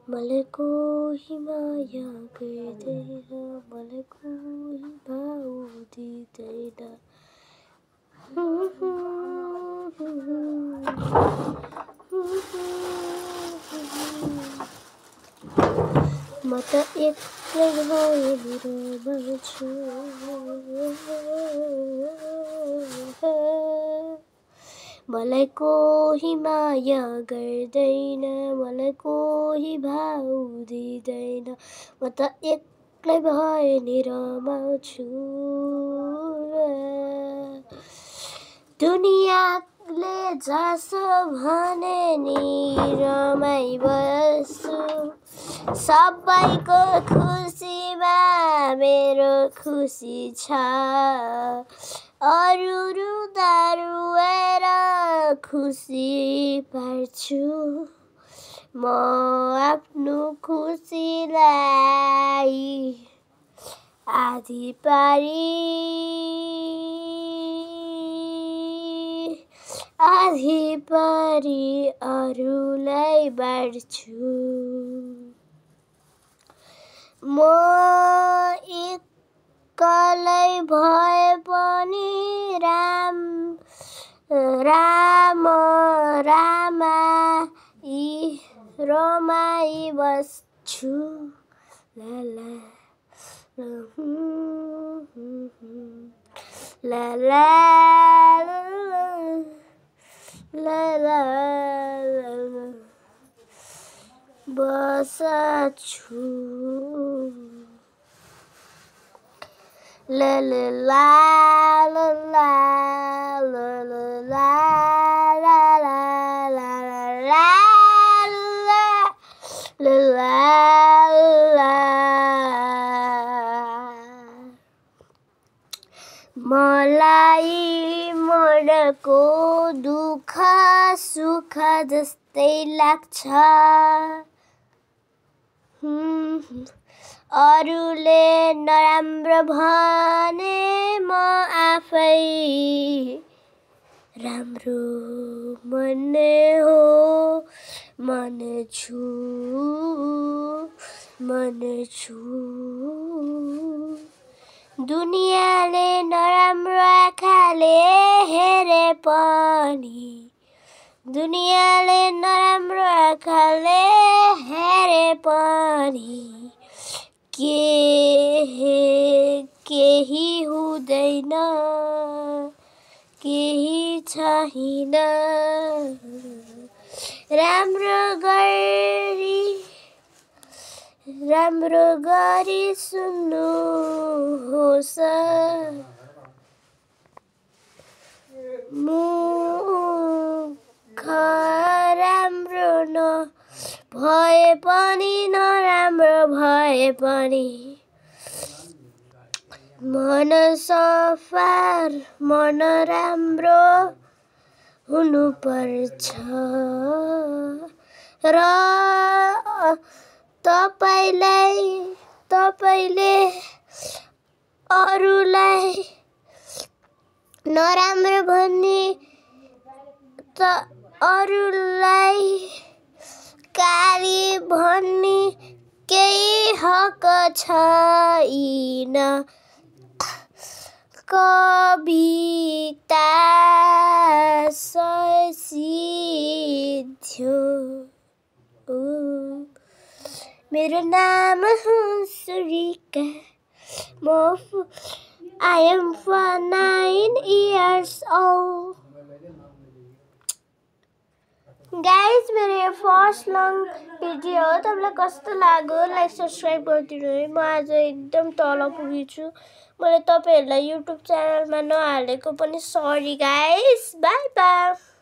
मलाई कोही माया गर्दैन मलाई कोही भाउ दिँदैन म त एक्लै भए रमाउँछु मलाई कोही माया गर्दैन मलाई कोही भाउ दिँदैन म त एक्लै भए नि रमाउँछु दुनियाँले जसो भने नि रमाइबस्छु सबैको खुसीमा मेरो खुसी छ अरू रुँदा रुएर खुसी पार्छु म आफ्नो खुसीलाई आधी पारी अरूलाई बाँड्छु म एक्लै भए पनि रमाई बस्छु ला बस्छु ला ला ला ला ला ला ला ला ला ला ला ला मलाई मनको दुःख सुख जस्तै लाग्छ अरूले नराम्रो भने म आफै राम्रो मान्ने हो मान्छु दुनियाँले नराम्रो आँखाले हेरे पनि केही हुँदैन केही छैन राम्रो गरी सुन्नुहोस् मुख राम्रो भए पनि नराम्रो भए पनि मन सफा मन राम्रो हुनुपर्छ र तपाईले अरूलाई नराम्रो भन्ने त अरूलाई गाली भन्ने केही हक छैन कविता सिद्ध्यो मेरो नाम हो सुरिका I am 9 years old. Guys, मेरो फर्स्ट लङ भिडियो हो तपाईलाई कस्तो लाग्यो लाइक सब्स्क्राइब गरिदिनु है म आज एकदम तल पुगेछु मैले तपाईहरुलाई YouTube च्यानलमा नहालेको पनि सरी गाइस बाइ बाइ